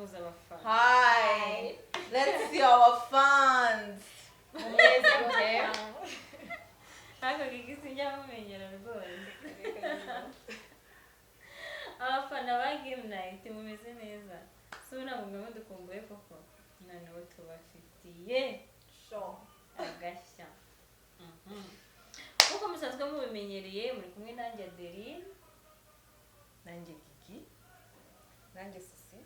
Suhuza abafana. Hi. Let's see our fans. Mumeze mute? Ariko Gigi sinjya mumenyera rwose. Abafana ba Game Night, mumeze neza? Si ubu ntabwo mwaba mudukumbuye koko? Noneho tubafitiye agashya. Nk'uko musanzwe mubimenyereye, muri kumwe nanjye Adeline. Nanjye Gigi. Nanjye Sisi.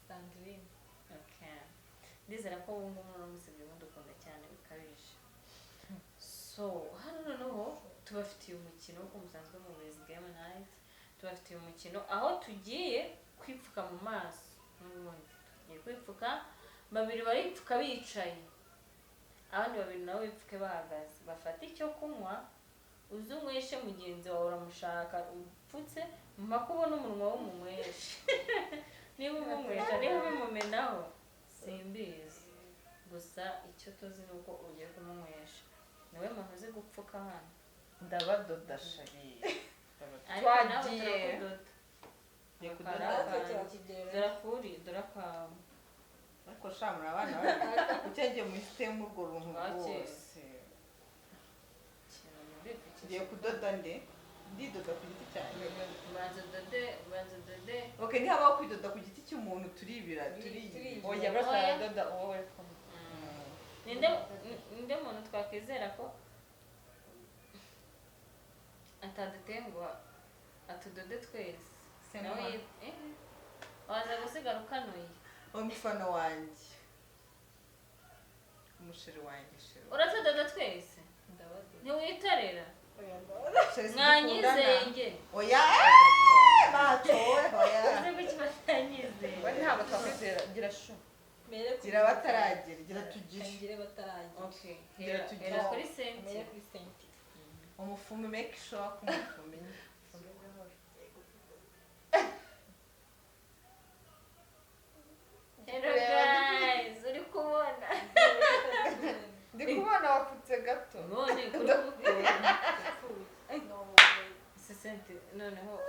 Sandrine. Okay. Ndizera ko ubu ngubu noneho musigaye mudukunda cyane bikabije. So hano noneho tubafitiye umukino. Nk'uko musanzwe mubizi, Game Night, tubafitiye umukino aho tugiye kwipfuka mu maso. N'ubundi tugiye kwipfuka, babiri baripfuka bicaye, abandi babiri nabo bipfuke bahagaze, bafate icyo kunywa, uze unyweshe mugenzi wawe. Uramushaka upfutse mpaka ubona umunwa w'umunyweshe. Niba umunywesha, niba ubimumenaho, simbizi. Gusa icyo tuzi ni uko ugiye kumunywesha. Niwe muntu uzi gupfuka hano. Ndabadoda shari. Ariko nawe Twagiye. turakudoda. Ngiye kudoda. Natwe Akara. turakigera. Dore akuri, dore akawe. Ariko sha, muri abana babi. Kuki yagiye muhitemo urwo runtu Twakeye. rwose? Ikintu muripfukisha. Ngiye kudoda nde? Ndidoda ku giti cyanjye? Banza udode, banza udode. Okay, ntihabaho kwidoda ku giti cy'umuntu, turibira turi. Turibira. Oya, burasa. Oya. Aradoda uwo bari kumwe. Ninde muntu twakwizera ko atadutenguha, atudode twese? Sema. Nawe waza gusigara ukanuye. Umufana wanjye, umusheri wanjye, sheri. Uratudoda twese? Ndabadoda. Ntiwitarera? Oya, ndabadoda. Sheri, Mwanyizeye sidukundana. nge. Oya, mato, oya. Uzi kuki batanyizeye? We ntabwo twakwizera, gira shu. Mere kuri Gira bataragira, gira tugire. Kangire bataragira. Okay. Gira Hera. tugire. Hera kuri Mere senti. kuri senti. Umufumi, make sure ko umufumi. Hello guys, uri kubona? Ndi kubona wapfutse gato. None kuri kubikora. No way. Si senti noneho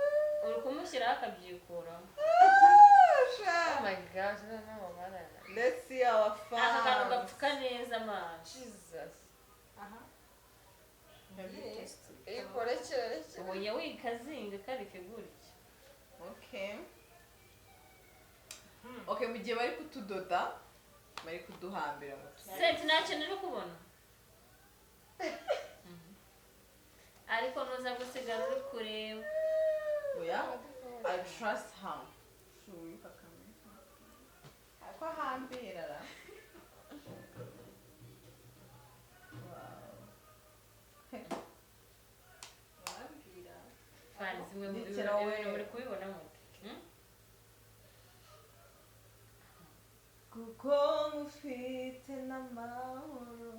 uri kumushyiraho akabyikuramo. Oh my gosh, noneho barara. Let's see our Aka kantu fans. gapfuka neza amaso. Jesus. Aha. Ikore kirekire. Oya, wikazinga, kareke gutya. Okay, mu gihe bari kutudoda, bari kuduhambira ngo tu Senti, nta kintu uri kubona, ariko nuza gusigara uri kureba. Oya, I trust her. Ko ahambira ra. Wow. Wambwira. Fani zimwe mu Ndekera wowe. ibintu muri kubibona mute? Hmm? Kuko mufite n'amahoro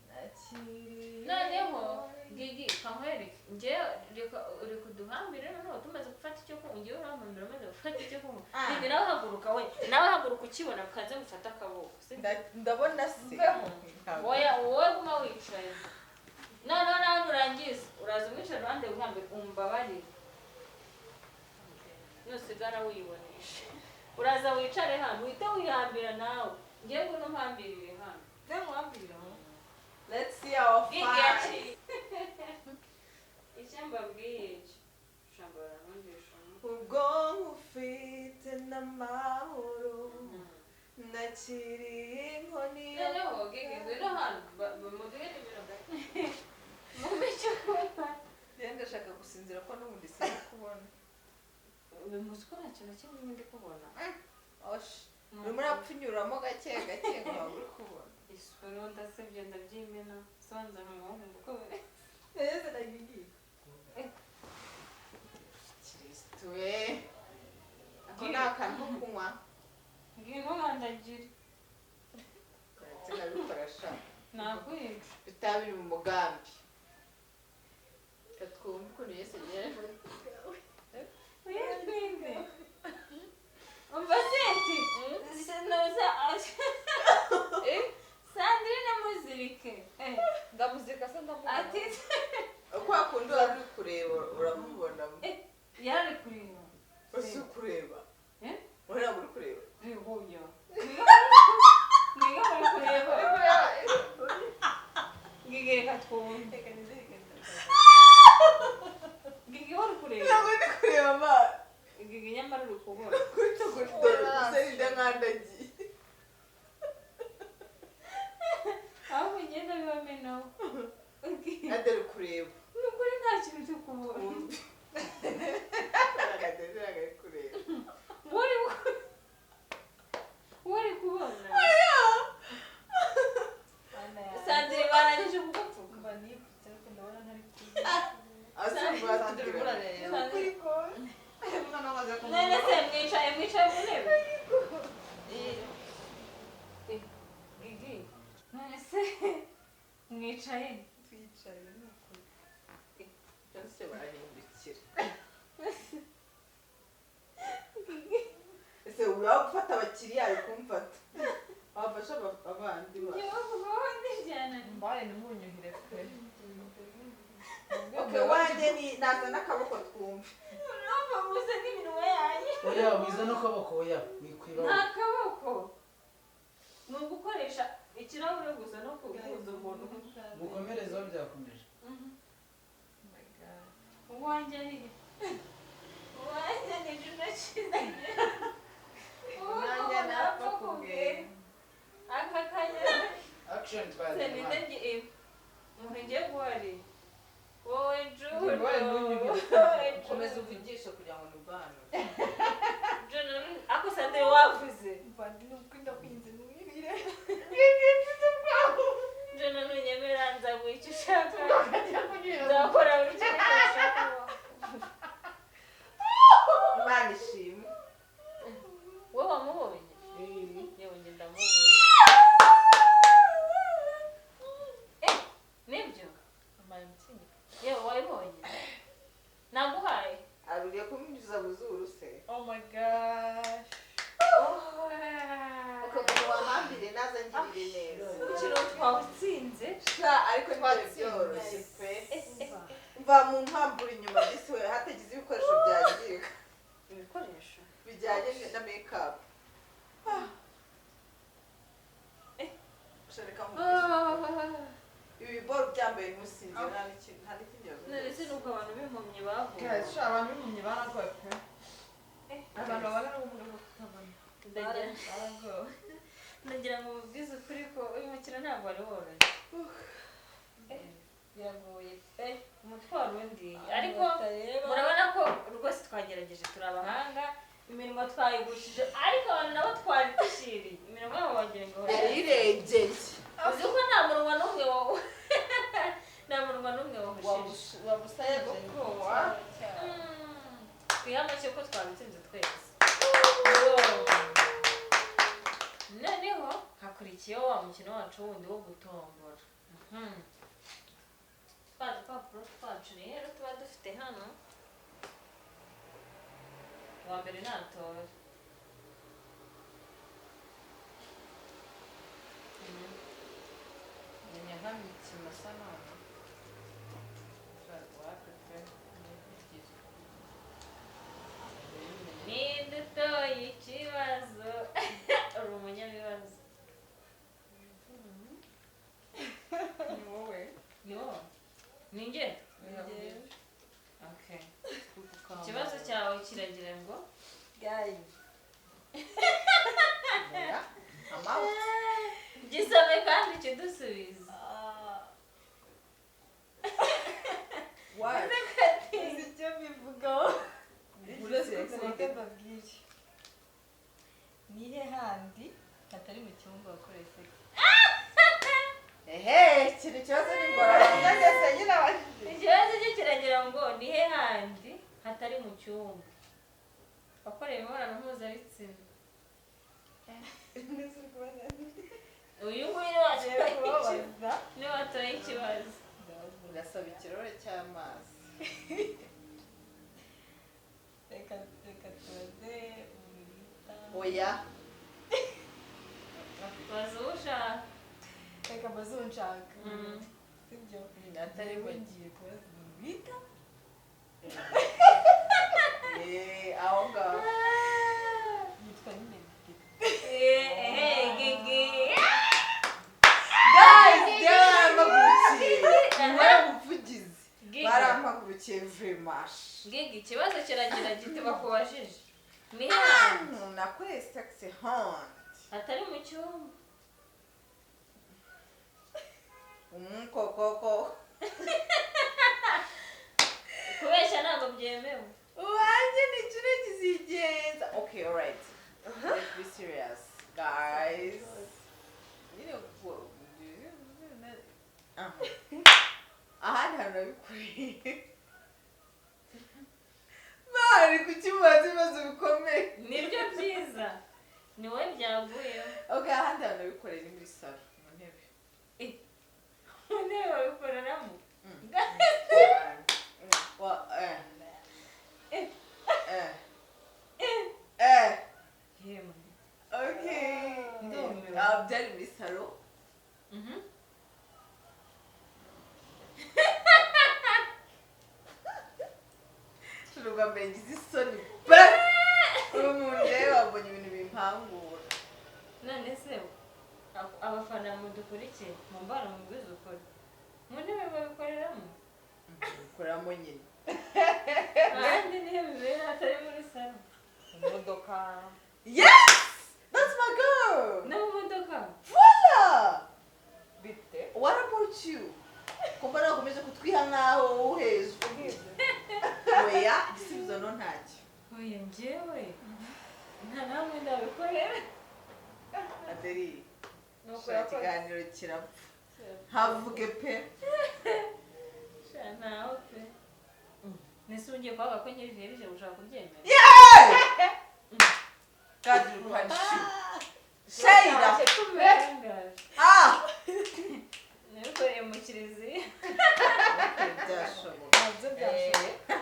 nakiriye. Noneho Gigi, kankwereke. Njyewe reka, reka uduhambire. Noneho tumaze gufata icyo kunywa, njyewe urampambira umaze gufata icyo kunywa. Ah. Gigi, nawe haguruka. We nawe haguruka, ukibona kaze gufata akaboko, sibyo? Ndabona se. Mveho. Ntabwo. Oya, wowe guma wicaye. Noneho nawe nurangiza uraza umwicara iruhande wihambire. Umbabarire, nusigara wibonesha. Uraza wicare hano, uhite wihambira nawe. Ngewe ngwino mpambirire hano. Ze mwambwira. Let's see our Gigi fans. yaciye icyo mbabwiye, icyo shamba baranumvisha. Ubwo ufite n'amahoro nakiriye inkoni yo Noneho Gigi, ngwino hano, muduhe nimero, mumpe icyo kunywa. Njyewe ndashaka gusinzira ko n'ubundi sindi kubona. Uyu munsi ko nta kintu na kimwe ndi kubona. Osh, urimo urapfunyuramo gake gake ngo waba uri kubona. Isura, ndasebye, ndabyimena sonza mu uko bimeze. Neza na Gigi. Kirisitu we, ako ni akantu ko kunywa. Ngwino nkandagire. Ndetse nabikora sha. Nakwica. Bitaba biri mu mugambi. Reka twumve ukuntu Yesu agira. Uyatwinde. Umva senti, noza. Eh? Sandrine, muzirike. Eh, Ndamuzirika se? Ndamubona. Ati Kwa kundi wari uri kureba, uramubona. Yari kureba. Ese uri kureba? Eh? Wowe ntabwo uri uri kubona. Serinde nkandagiye. Aho ugenda bibamenaho. Adere kureba. Ni ukuri nta kintu cyo kubona. Adere kureba. Wari kubona. Sandrine barangije kugupfuka. Mba nipfutse ariko ndabona ntari kubona. Asumba Sandrine tubwira. urareba. None se mwicaye mu ntebe. Gigi. None se mwicaye. Twicaye ni ukuri. Byose barahindukira. Ese uraba gufata abakiriya ari kumfata. Wafasha abandi ba. Ngewe kubaho ndijyana. Mbaye ntimunyuhire pe. Okay, wanjye ni nazana akaboko twumve. Urumva musa n'iminwa yanyu. Oya, wiza n'akaboko, oya, wikwiba. Nta kaboko. Ni ugukoresha ikirahure gusa no kuguza umuntu. Mukomerezeho byakomeje. Uwanjye ni uwanjye ni Juno Kizigenza. Nanjye napfa kubwira. Aka kanya Action se twagiye. ninde ngiye umuntu ngiye guhari wowe Juno. Mbaye ntunyuhire. Wowe Juno. Komeza uvugishe kugira ngo nubane. Juno ako Sandrine wavuze. Mba ndi nukuri ndakwinze mwibire. Juno nunyemera nzaguha icyo ushaka. Nzakora buri kimwe cyose ushaka. Imana ishimwe. Wowe wamubonye? Yewe njye ndamubonye. Nibyo? Yewe wayibonye? Naguhaye? Arugiye kumwinjiza mu zuru se. Oh my gosh. Ukamuntu wahambire naza ngirire neza. Umukino twawutsinze. Sha ariko ntibyo byoroshye pe. Mva mu mpambura inyuma disi we hatagize ibikoresho byangirika Ibikoresho? bijyanye na make-up. Sha reka nkubwire. Ibi biboro byambaye ntusinzire nta n'ikindi nta n'ikindi None se nuko abantu b'impumyi bavuye. Guys, sha abantu b'impumyi baragowe pe. Abantu babana n'ubumuga bwo kutabona. Baragowe. Ndagira ngo mubwize ukuri ko uyu mukino ntabwo wari woroshye. Biragoye pe. Umutwaro undi. Ariko murabona ko rwose twagerageje turi abahanga, imirimo twayigushije ariko abantu nabo twari dushiriye. Imirimo yabo wagira ngo Yarirengeye. uzi ko nta munwa n'umwe wa nta munwa n'umwe wahushije. Wabusaye Ubwoba. Twihe amashyi ko twabitsinze twese. Noneho hakurikiyeho wa mukino wacu wundi wo gutombora. Twa dupapuro twacu rero tuba dufite hano. Uwa mbere natora. Menya nkamye ikimasa none. Wapi pe. Ninde utoye ikibazo? Uri umunyabibazo. Ni wowe. Ni wowe? Ni njye? Okay. Ikibazo cyawe kiragira ngo Guys. gisome kandi kidusubize. What? Uzi icyo mbivugaho. Reka mbabwire. Nihe handi hatari mu cyumba wakoreye sex? Ehe, ikintu kibazo ni ngorane. Nyine abajije. Ikibazo cyo kiragira ngo nihe handi hatari mu cyumba wakoreye imibonano mpuzabitsina. Uyu nguyu niwe watoye Kubabaza. niwe watoye ikibazo. Ndasaba ikirahure cy'amazi. Reka reka tubaze umuntu bita. Oya. Baza uwo ushaka. Reka mbaze uwo nshaka. Sibyo? Atari Njyewe we. ngiye kubaza umuntu bita. Aho ngaho. Yitwa nyine Gigi. Gigi. Guys, byarampagurukiye. Baramuvugizi. Gigi. Barampagurukiye vraiment. Gigi, ikibazo kiragira giti bakubajije. Ni Nakoreye sex hand. Atari mu cyumba. Umukokoko. Kubeshya ntabwo byemewe. Uwanjye ni kino kizigenza. Okay, all right. Let's be serious, guys. Nyine ahandi hantu nabikoreye. Bari kukimubaza ibibazo bikomeye. Nibyo byiza. Ni wowe byaguyeho. Okay, ahandi hantu nabikoreye ni muri salo, mu ntebe. Mu ntebe babikoreramo. Well, Yemwe. Okay. Ndumiwe. Byari muri salo. Turi ubwa mbere ngize isoni pe! Uri umuntu rero wabonye ibintu bimpangura. None se abafana mudukurikiye mumbara mubwize ukuri. Mu ntebe babikoreramo. Bikoreramo nyine. Ahandi niho bibera atari muri salo. Imodoka. Yes! That's my girl! No mu modoka. Voila! Bite? What about you? Ko mbona wakomeje kutwiha nkaho uhejwe. Oya, igisubizo no ntacyo. Oya njyewe nta namwe ndabikorera. Adeli, Nuko sha yakoze. ikiganiro kirapfa. Havuge pe. Sha ntaho pe. Nese ugiye kuvuga ko nkiri vierge ushaka kubyemera? Yeah! God will punish you. Sheila! Birangaje. Ah! Nabikoreye mu kiliziya. Okay, byashoboka. Nabyo byashoboka.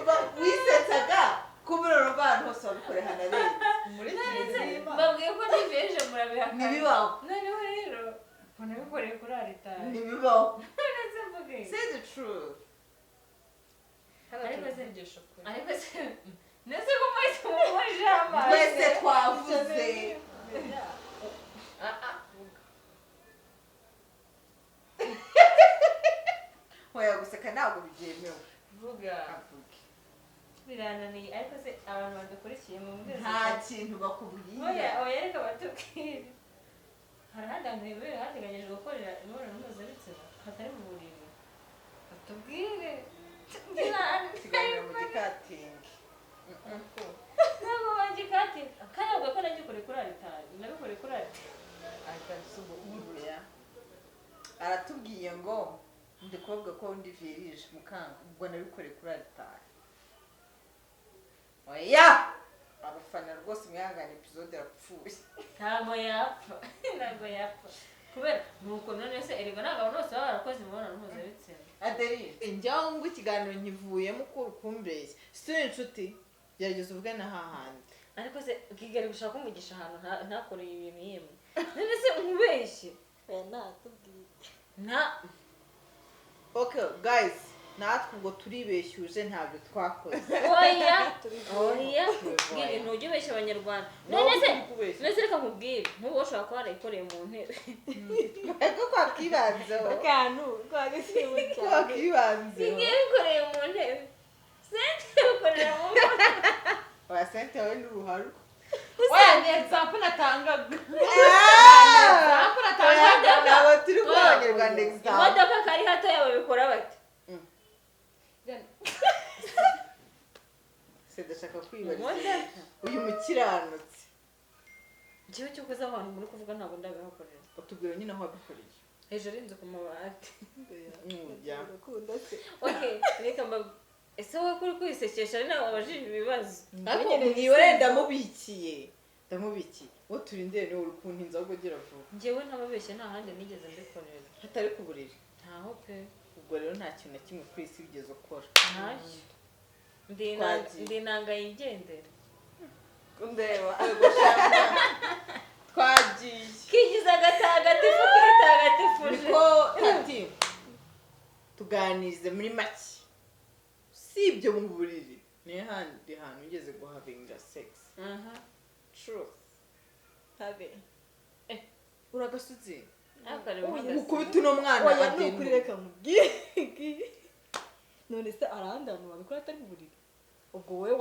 Uba wisetsaga kubura abantu hose wabikoreye hanarenze. Muri kiliziya. Mbabwiye ko ndi vierge murabihakana. Ntibibaho. Noneho rero ngo nabikoreye kuri aritari. Ntibibaho. None se mvuge. Say the truth. Ariko se Tuvugisha ukuri. ariko se nese ko mwese mumuje amaso. Twese twavuze. Hoya guseka ntabwo byemewe. Vuga. Avuge. Birananiye ariko se abantu badukurikiye mu mbwiriza. Nta kintu bakubwiye. Oya oya reka batubwire. Hari ahandi hantu hemewe hateganyijwe gukorera imibonano mpuzabitsina hatari mu buriri. Batubwire. Ikiganiro mu gikatingi. Ntabwo bangikati kandi avuga ko nagikoreye kuri aritari nabikoreye kuri aritari. Oya. Aratubwiye ngo ndi kuvuga ko ndi vierge mukanga ubwo nabikoreye kuri aritari. Oya! Abafana rwose mwihangane episode irapfuye. Ntabwo yapfa ntabwo yapfa kubera nuko none se erega ntabwo abantu bose baba barakoze imibonano mpuzabitsina. Adeline, njyaho ngo ikiganiro nkivuyemo uko urukumbeshya. Si turi inshuti, gerageza uvuge na hahandi. Ariko se Kigali gushaka umugisha ahantu ntakoreye ibintu yemwe. None se nkubeshye? Oya natubwiye. Nta Okay, guys, natwe ubwo turibeshyuje ntabyo twakoze. Oya oya Oya. bwira ntujya ubeshya abanyarwanda. Wowe None se uri kubeshya. none se reka nkubwire nk'ubu ushobora kuba warayikoreye mu ntebe. Ego kwakibanzeho. Akantu kwagasiwe cyane. Kwakibanzeho. Ngiye bikoreye mu ntebe. Sente bikorera mu ntebe. Oya sente yawe ni uruharu. Oya ni example natangaga. Example natangaga. Ntabwo turi kuba abanyarwanda example. Imodoka kari hatoya babikora bate? Se ndashaka kwibariza. Imodoka. Uyu mukiranutsi. Njyewe cyo kuza abantu muri kuvuga ntabwo ndabihakorera. Utubwira nyine aho wabikoreye. Hejuru y'inzu ku mabati. Ya. Urakunda se. Okay, reka mba ese wowe kuri kwisekesha ari nawe wabajije ibibazo. Ariko niwe ndamubikiye. Ndamubikiye. Wowe turindire niwe uri kuntinza ahubwo gira vuba. Njyewe ntababeshye nta handi nigeze mbikorera. Hatari ku buriri. Ntaho pe. Ubwo rero nta kintu na kimwe kuri isi wigeze ukora. Ntacyo. Twagiye. Ndi inanga yigendera. Ndeba. Twagiye. Kigize agatagatifu kitagatifuje. Niko tati tuganirize muri make. Si ibyo mu buriri. Ni handi hantu ugeze guhavinga sex. Aha. Truth. Habe. Uragasutse. Ukubita uno mwana Oya ni Adeline. ukuri reka nkubwire. None se hari ahandi hantu wabikora atari mu buriri? Ubwo wowe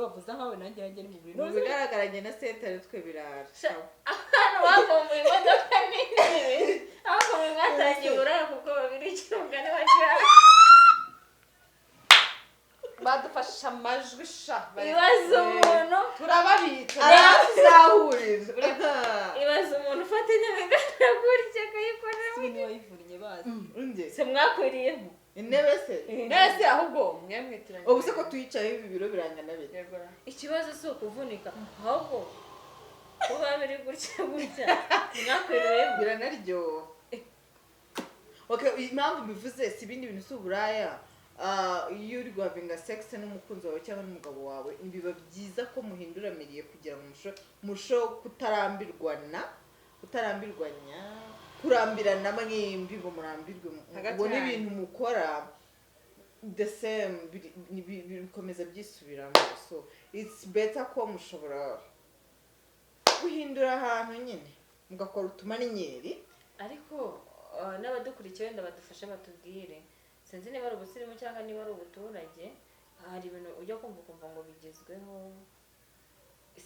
wavuze nkawe, nanjye yanjye ni mu buriri. Mu bigaragara njye na sentare twe birara. Hano bakumbuye imodoka n'intebe, abakumbuye mwatangiye uburaya kuko babirikira umugani wa Jack. Badufashe amajwi sha. Ibaza umuntu Turababitse. Arazahurira. Ibaza umuntu ufata intebe ingana gutya akayikorera. Si niba yivunnye bazi. Nge Se mwakuriyemo? Intebe se? Nese ahubwo mwe mwitiranye. Ubu se ko tuyicayeho, ibi biro birangana bite? Yego. Ikibazo si ukuvunika, ahubwo kuba biri gutya gutya mwakwiriwemo. Biranaryoha. Okay, impamvu mbivuze si ibindi bintu, si uburaya. Ah, iyo uri guhavinga sex n'umukunzi wawe cyangwa n'umugabo wawe, biba byiza ko muhindura milieu kugira ngo murusheho kutarambirwana, kutarambirwanya, kurambirana mwembi, ngo murambirwe Hagati ubone yanyu. Ibintu mukora the same bikomeza byisubiramo, so it's better ko mushobora guhindura ahantu nyine mugakora utumanyenyeri. Ariko n'abadukurikiye wenda badufashe batubwire, sinzi niba ari ubusirimu cyangwa niba ari ubuturage, hari ibintu ujya kumva ukumva ngo bigezweho.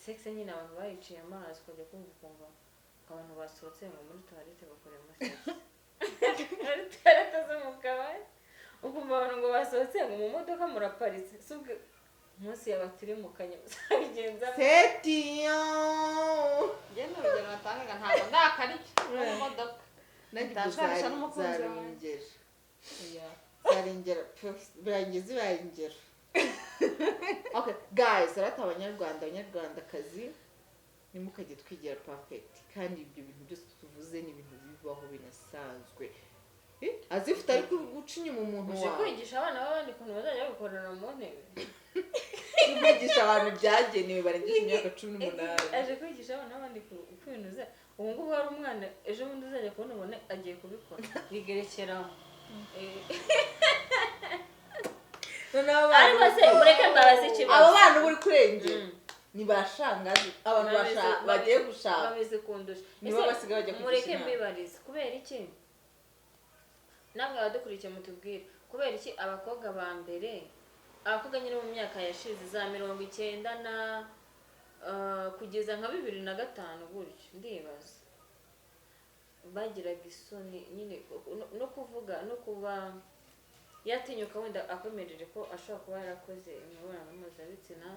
Sex nyine abantu bayiciye amazi, ukajya kumva ukumva ngo abantu basohotse ngo muri toilette bakoremo sex, muri toilette zo mu kabari, ukumva abantu ngo basohotse ngo mu modoka muraparitse. Si ubwo umunsi yabatirimukanye muzabigenza mute? Setiyo. Njye ni urugero natangaga, ntabwo ndakarya mu modoka. Nanjye ubwo Ndashakisha n'umukunzi wanjye. Zari ingero, zari ingero pe, birangiye zibaye ingero. Okay guys, arata abanyarwanda, abanyarwandakazi, ntimukajye twigira perfect, kandi ibyo bintu byose tuvuze ni ibintu bibaho binasanzwe. Azifite ariko guca inyuma umuntu Uje wawe. kwigisha abana b'abandi ukuntu bazajya babikorera mu ntebe. Kwigisha abantu byagenewe barengeje imyaka 18. Aje kwigisha abana b'abandi uko ibintu ubu ngubu hari umwana ejo bundi uzajya kubona ubone agiye kubikora bigerekeraho. Noneho abana Ariko se mureke mbabaze ikibazo. Abo bana uba uri kurengera ni ba shangazi, abantu bagiye gushaka. Babizi kundusha. Nibo Ese basigaye bajya kwigisha mureke inama. mbibarize, kubera iki, namwe abadukurikiye mutubwire, kubera iki abakobwa ba mbere, abakobwa nyine mu myaka yashize za 90 na kugeza nka 2005 gutyo, ndibaza bagiraga isoni nyine no kuvuga no kuba yatinyuka wenda akomereje ko ashobora kuba yarakoze imibonano mpuzabitsina,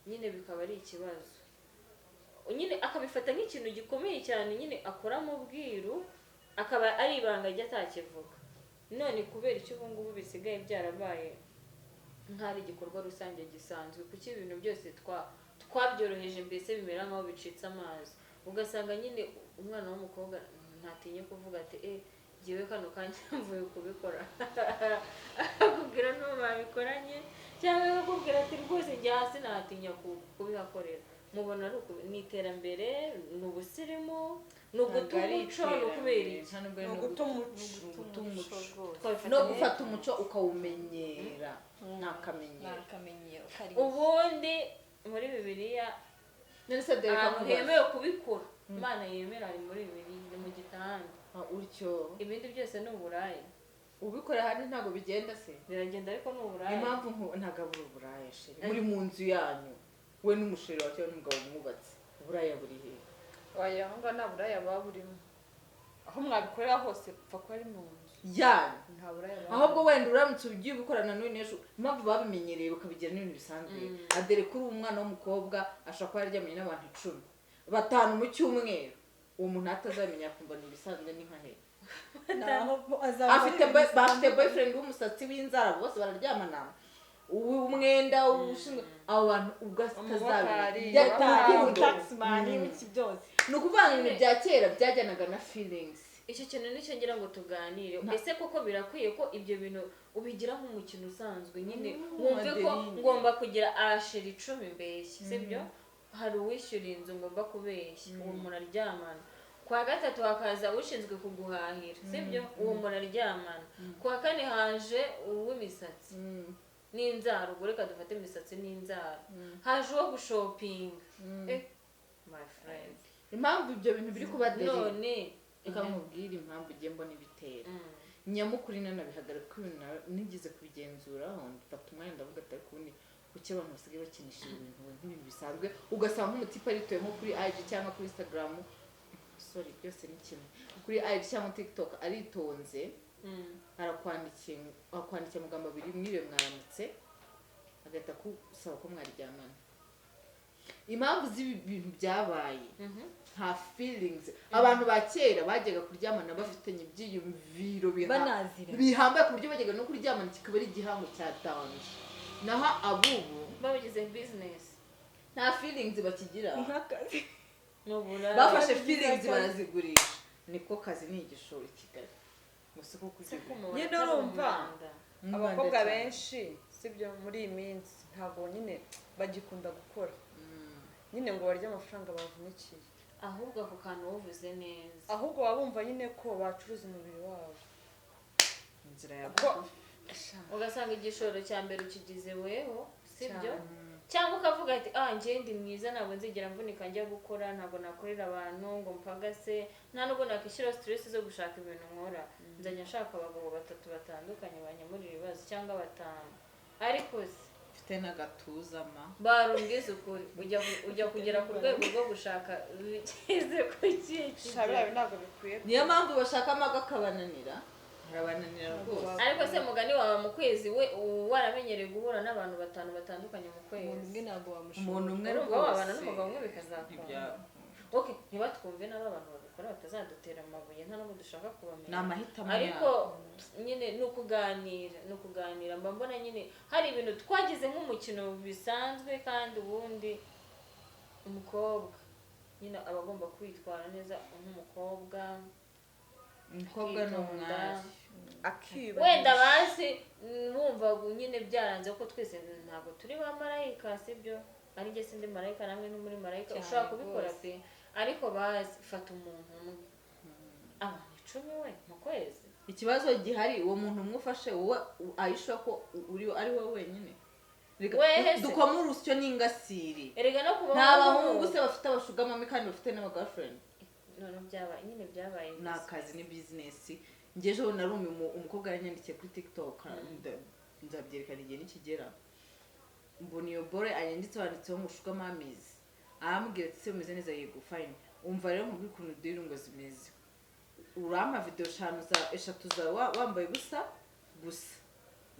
nyine bikaba ari ikibazo, nyine akabifata nk'ikintu gikomeye cyane, nyine akora mu bwiru, akaba ari ibanga rye atakivuga. None kubera icyo ubu ngubu bisigaye byarabaye nk'ari igikorwa rusange gisanzwe? Kuki ibintu byose twabyoroheje, mbese bimera nk'aho bicitse amazi, ugasanga nyine umwana w'umukobwa ntatinye kuvuga ati: "Eh, jyewe kano kanya mvuye kubikora," akakubwira n'uwo babikoranye, cyangwa akakubwira ati: "Rwose njya hasi natinya kubihakorera." Mubona ari ni iterambere, ni ubusirimu, ni uguta umuco, ni ukubera iki? Ni uguta umuco. Ni uguta umuco. Twabifata No gufata umuco ukawumenyera, ni akamenyero. Ni akamenyero kari. Ubundi muri Bibiliya None se dore ahantu kamubaza. hemewe kubikora, Imana yemera, ari muri Bibiliya, ni mu gitanda. Ah, utyo. Ibindi byose ni uburaya. Ubikora hano ntabwo bigenda se? Biragenda, ariko ni uburaya. Impamvu ntabwo abura uburaya, chérie, muri mu nzu yanyu, we n'umusheri wawe cyangwa n'umugabo mwubatse, uburaya buri hehe? Oya, aho ngaho nta buraya buba burimo. Aho mwabikorera hose, pfa kuba ari mu nzu. Yanyu. Nta buraya buba. Ahubwo wenda uramutse ugiye ubikorana n'uyu n'ejo, impamvu babimenyereye bakabigira n'ibintu bisanzwe. Adere kuri ubu umwana w'umukobwa ashobora kuba yaryamanye n'abantu 10, 5 mu cyumweru, uwo muntu atazamenya, akumva ni ibisanzwe, ni nka he? Naho azaba Afite bafite boyfriend w'umusatsi w'inzara, bose bararyamana, uw'umwenda ushinzwe abo bantu ubwo Umumotari, atazabimenya. urukundo. Taximan, ibiki byose. Ni ukuvuga ngo ibintu bya kera byajyanaga na feelings. Icyo kintu nicyo ngira ngo tuganire. Ese koko birakwiye ko ibyo bintu ubigira nk'umukino usanzwe nyine, wumve ko Adeline. ngomba kugira abachéri 10 mbeshya, sibyo? Hari uwishyura inzu ngomba kubeshya, uwo muraryamana. Kwa gatatu hakaza ushinzwe kuguhahira, sibyo? Uwo muraryamana. Kwa kane haje uw'imisatsi n'inzara, ubwo reka dufate imisatsi n'inzara, haje uwo gushopinga. Eh, my friend. Impamvu ibyo bintu biri kuba deri, None reka nkubwire impamvu ugiye mbona ibitera nyamukuru. Nanabihagarika, kuko ibintu nigeze kubigenzuraho, mfata umwanya ndavuga ati: "Ariko ubundi Kuki abantu basigaye bakinisha ibintu nk'ibintu bisanzwe, ugasanga nk'umutipe aritoye nko kuri IG cyangwa kuri Instagram, sorry, byose ni kimwe, kuri IG cyangwa TikTok aritonze, arakwandikiye, akwandikiye amagambo abiri, "Mwiriwe, mwaramutse," agahita akusaba ko mwaryamana. Impamvu z'ibi bintu byabaye, nta feelings. Abantu ba kera bajyaga kuryamana bafitanye ibyiyumviro Banaziranye. bihambaye, ku buryo bajyaga no kuryamana kikaba ari igihango cya danger. Naho abubu babigize business. Nta feelings bakigira. Nk'akazi. Ni uburaya. Bafashe Babigize feelings akazi. barazigurisha. Niko kazi, ni igishoro i Kigali gusa ko Se kugira ko umubona Nyine atari urumva. umwanda. Abakobwa benshi, sibyo, muri iyi minsi ntabwo nyine bagikunda gukora nyine ngo barye amafaranga bavunikiye. Ahubwo ako kantu wuvuze neza. Ahubwo baba bumva nyine ko bacuruza umubiri wabo. Inzira ya Kuko Ugasanga igishoro cya mbere ukigize weho, sibyo? Cyangwa ukavuga ati: "Ah, njye ndi mwiza, ntabwo nzigera mvunika njya gukora, ntabwo nakorera abantu ngo mpagase, nta nubwo nakwishyiraho stress zo gushaka ibintu nkora, nzajya nshaka abagabo batatu batandukanye banyemurira ibibazo, cyangwa batanu." Ariko se Mfite n'agatuza ma. Barumbwiza ukuri, ujya kugera ku rwego rwo gushaka bigeze ku kihe Sha, biriya kigero? bintu ntabwo bikwiye. Niyo mpamvu bashaka amaga akabananira, harabananira rwose. Ariko se mugani wawe, mu kwezi we waramenyereye guhura n'abantu batanu batandukanye mu kwezi, Umuntu umwe ntabwo wamushobora. Umuntu umwe urumva rwose wabana n'umugabo umwe bikazakunda? Okay, ntibatwumve nabi abantu babikora, batazadutera amabuye, nta nubwo dushaka kubamenya. Ni amahitamo Ariko yabo. nyine ni ukuganira, ni ukuganira. Mba mbona nyine hari ibintu twagize nk'umukino bisanzwe, kandi ubundi umukobwa nyine aba agomba kwitwara neza nk'umukobwa. Umukobwa ni Akitonda. umwari. Akiyubahisha. Wenda bazi bumva nyine byaranze ko twese ntabwo turi ba marayika, sibyo? Ari njye sindi marayika, namwe ntimuri marayika. Cyane Ushobora kubikora rwose. pe, ariko bazi fata umuntu umwe, abantu 10 we mu kwezi. Ikibazo gihari, uwo muntu umwe ufashe, wowe ayishuwa ko uri ari wowe wenyine. Reka Wehe se. dukome urusyo n'ingasire. Erega no kuba Nta bahungu se bafite abasugar mommy kandi bafite n'abagirlfriend? None byabaye nyine, byabaye. Ni akazi, ni business. Njye ejo narumye umukobwa yaranyandikiye kuri TikTok, nzabyerekana igihe nikigera. Mbona iyo bore anyanditse, wanditseho ngo "sugar mummies". Arambwira ati: "Se umeze neza?" "Yego, fine. Umva rero nkubwire ukuntu deal ngo zimeze. Urampa video eshanu za eshatu zawe wambaye ubusa gusa,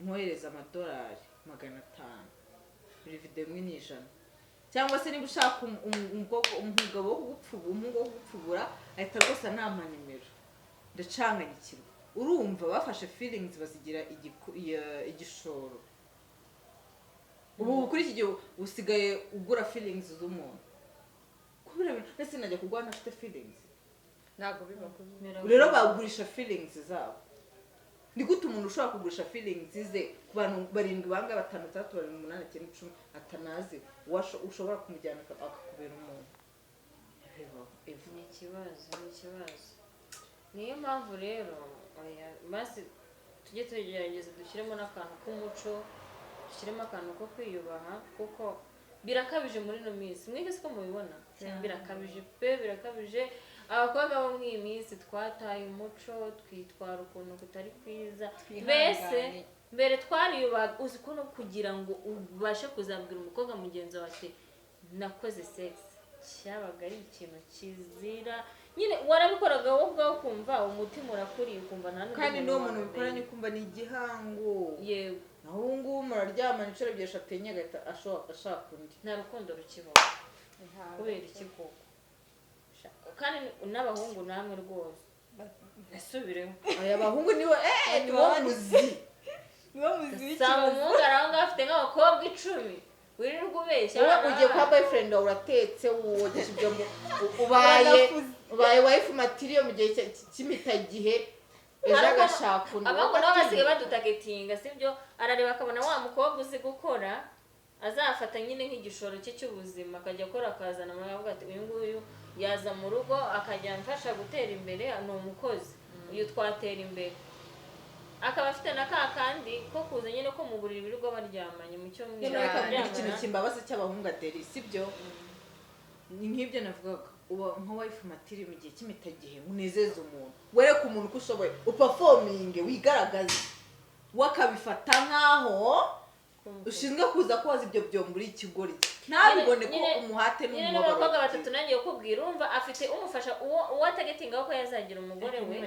nkohereza amadolari 500, buri video imwe ni 100. Cyangwa se niba ushaka umugabo wo kugupfubura, umuhungu wo kugupfubura, ahita rwose anampa nimero." Ndacanganyikirwa. Urumva bafashe feelings bazigira igishoro. Ubu kuri iki gihe usigaye ugura feelings z'umuntu kubera ndetse najya kugura ntafite feelings. Ntabwo bibaho. Rero bagurisha feelings zabo. Ni gute umuntu ushobora kugurisha feelings ze ku bantu barindwi, bangahe, batanu, batandatu, barindwi, umunani, icyenda, 10 atanazi, ushobora kumujyana akakubera umuntu? Bibaho. Eva. Ni ikibazo, ni ikibazo. Niyo mpamvu rero, oya, basi tujye tugerageza dushyiremo n'akantu k'umuco, dushyiremo akantu ko kwiyubaha, kuko birakabije muri ino minsi. Mwige siko mubibona? Birakabije pe, birakabije. Abakobwa bo muri iyi minsi twataye umuco, twitwara ukuntu kutari kwiza. Mbese mbere twariyubaha. Uzi ko no kugira ngo ubashe kuzabwira umukobwa mugenzi wawe ati "Nakoze sex" cyabaga ari ikintu kizira. Nyine warabikoraga wowe ubwawe ukumva umutima urakuriye, ukumva nta n'undi Kandi n'uwo muntu wabimenya. bikoranye ukumva ni igihango. Yego. Naho ubu ngubu muraryamana inshuro ebyiri, eshatu, enye, agahita ashaka undi. Nta rukundo rukibaho. Kubera iki koko? Kandi n'abahungu namwe rwose nasubireho. Aya bahungu nibo nibo muzi. Niwo muzi Sanga w'ikibazo. umuhungu ari aho ngaho afite nk'abakobwa 10, wirirwa ubeshya Wowe abana ugiye kwa b'abandi. boyfriend wawe, uratetse, wogesha ibyombo, ubaye Wanafuze. ubaye wife material mu gihe cy'impitagihe, ejo agashaka undi. Abahungu nabo basigaye badutargetinga, sibyo? Arareba akabona wa mukobwa uzi gukora azafata nyine nk'igishoro cye cy'ubuzima, akajya akora akazana amafaranga, ati: "Uyu nguyu yaza mu rugo akajya amfasha gutera imbere, ni umukozi, uyu twatera imbere." Akaba afite na ka kandi ko kuza nyine ko mu buriri birirwa baryamanye mu cyumweru. Noneho reka nkubwire ikintu Baryamana. kimbabaza cy'abahungu ateri, sibyo? Ni nk'ibyo navugaga, uba nka wife material mu gihe cy'impitagihe, unezeze umuntu, wereke umuntu ko ushoboye, uperforminge, wigaragaze, we akabifata nk'aho Ushinzwe kuza koza ibyo byombo uri ikigoryi, ntabibone ko umuhate Nyine n'umubabaro. N'abakobwa batatu nangiye kukubwira, urumva afite umufasha uwo atagetingaho ko yazagira umugore we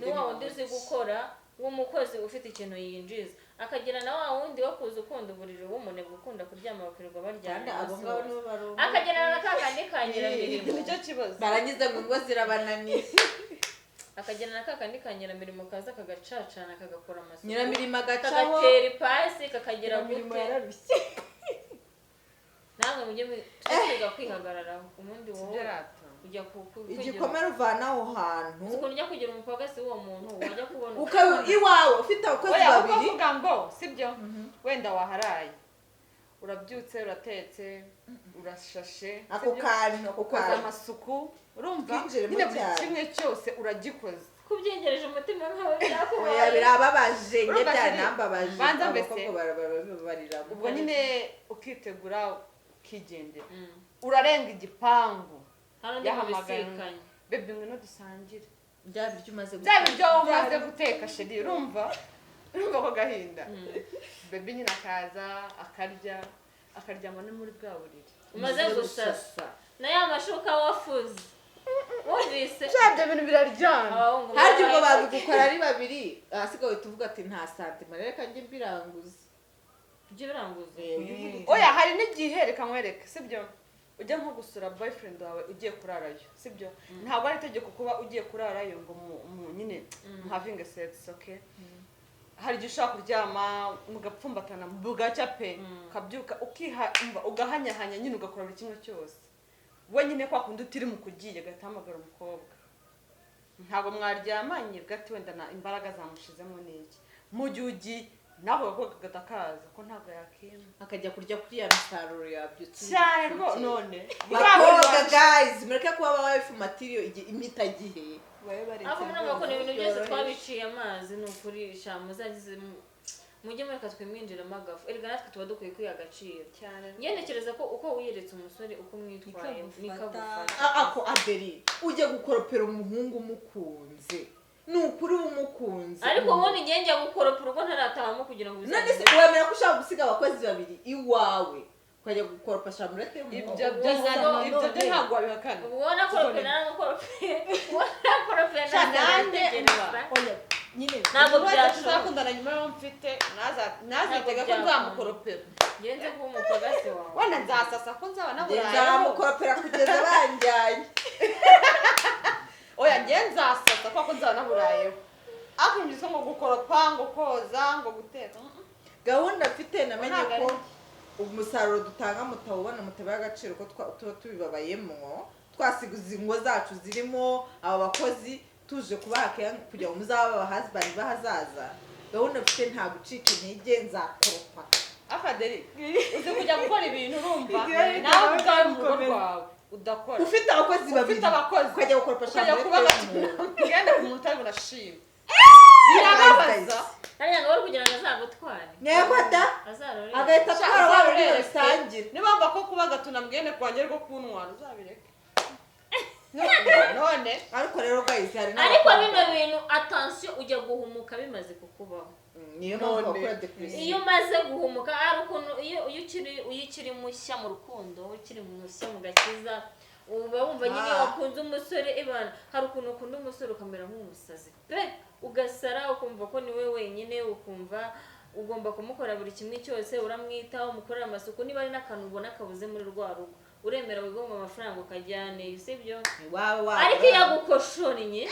ni wa wundi uzi gukora w'umukozi ufite ikintu yinjiza, akagira na wa wundi wo kuza ukunda uburiri w'umunebwe ukunda kuryama bakirirwa baryama Kandi abo umunsi ngabo wose. nibo barongo. Akagira na ka kandi ka nyiramirimo. Nicyo kibazo. Barangiza ngo ingo zirabananiye. Akagira na ka kandi ka nyiramirimo kaza kagacacana kagakora amasuku, Nyiramirimo agacaho. Kagatera ipasi kakagira Imirimo gute. yararushye. Namwe mujye twiga kwihagararaho ubundi Sibyo wowe rata. Ujya kugira Igikomere uvana aho hantu. Uzi ukuntu ujya kugira umupagasi w'uwo muntu wajya kubona Ukaba iwawe ufite abakozi Oya, kuko babiri. uvuga ngo sibyo, wenda waharaye, urabyutse, uratetse, urashashe, Ako sibyo? kantu, ako Ukoze kantu. amasuku, urumva Twinjiremo nyine buri cyane. kimwe cyose uragikoze. Kubyegereje umutima nkawe Oya, byakubaye. birababaje njye. Urumva Sheri, Byanambabaje. banza mbese. Abakobwa barababariramo. Ubwo nyine ukitegura ukigendera, urarenga igipangu, Hano ndi yahamagaye. mubisikanye. "Baby, ngwino dusangire." Bya biryo umaze Bya guteka. biryo umaze guteka, chéri, urumva ko gahinda. Baby nyine akaza akarya, akaryama no muri bwa buriri umaze gusasa na ya mashuka wafuze wumvise. Bya ibyo bintu biraryana. Abahungu Harya ubwo barabaye. babigukora ari babiri, ahasigaye tuvuga ati nta santima, reka njye mbiranguza. Ibyo biranguza. Eh, ujye uvuga uti, Oya, hari n'igihe, reka nkwereke, sibyo, ujya nko gusura boyfriend wawe ugiye kurarayo, sibyo? Ntabwo ari itegeko kuba ugiye kurarayo ngo nyine muhavinge sex, okay? Hari igihe ushobora kuryama mugapfumbatana bugacya pe, ukabyuka ukiha umva ugahanyahanya nyine, ugakora buri kimwe cyose. We nyine kwa kundi utiri mu kugiye, agahita ahamagara umukobwa, ntabwo mwaryamanye, bwati wenda na imbaraga zamushizemo n'iki, mu gihe ugiye nawe gakobwa kagahita kaza ko ntabwo yakima. Akajya kurya kuri ya misaruro yabyutse. Cyane rwo none. Bakobwa, guys, mureke kuba ba wife material imitagihe. Babe baretse. Ariko murumva ko ni ibintu byose byoroheje. Twabiciye amazi, ni ukuri sha muzagize mujye mureka twimwinjiramo agafu. Erega natwe tuba dukwiye kwiha agaciro. Cyane. Njye ntekereza ko uko wiyeretse umusore, uko umwitwaye Niko niko agufata. agufata. Ako Aderi, ujya gukoropera umuhungu umukunze, ni ukuri umukunze. Ariko ubundi njye njya gukoropa urugo ntaratahamo kugira ngo None se bizagende. wemera ko ushobora gusiga abakozi babiri iwawe ukajya gukoropa chambrette y'umuhungu? Ibyo byo ibyo byo ntabwo wabihakana. Ubwo nakorope, naramukoropeye, uwo nakorope Nanjye naramutegereza. Oya nyine. Ntabwo Umuntu wese byashoboka. tuzakundana nyuma y'aho mfite ntazitege ko byakunda. nzamukoropera. Njye nze kuba umupagasi wawe. Wenda nzasasa ko nzaba Njye naburayeho. nzamukoropera kugeza banjyanye. Oya, njye nzasasa kuko nzaba naburayeho, ariko ibyo ngo gukoropa, ngo koza, ngo guteka, Gahunda mfite, namenye Ntabwo ko ari umusaruro dutanga mutawubona, mutabaye agaciro ko tuba tubibabayemwo, twasiga ingo zacu zirimo aba bakozi, tuje kubaha care kugira ngo muzabe aba husband b'ahazaza. Gahunda mfite, nta gucika intege, nzakoropa. Akaderi uzi kujya gukora ibintu, urumva Igihe nawe ubwawe mu rugo gukomeza. rwawe udakora. Ufite abakozi babiri, Ufite abakozi, ukajya gukoropa ukajya chambrette kuba y'umuntu. Genda ku muntu utari bunashima, birababaza. Hariya ngo bari kugira ngo azagutware. Nyegwada. Azarore. Agahita atwara wa wundi Uzabireke. babisangira. Niba wumva ko kuba gatuna mwene kwanjye rwo kuntwara, uzabireke none. Ariko rero guys, hari Ariko n'abakobwa- bino bintu, attention, ujya guhumuka bimaze kukubaho. Niyo mpamvu None. bakora depression. Iyo umaze guhumuka, hari ukuntu iyo ukiri mushya mu rukundo, ukiri mushya mu gakiza, uba wumva nyine wakunze umusore ibana. Hari ukuntu ukunda umusore ukamera nk'umusazi pe, ugasara, ukumva ko niwe wenyine, ukumva ugomba kumukora buri kimwe cyose, uramwitaho, umukorera amasuku, niba ari n'akantu ubona kabuze muri rwa rugo, uremera wigomwa amafaranga ukajyaneyo, sibyo? Waba waba Ariko iyo agukoshonnye,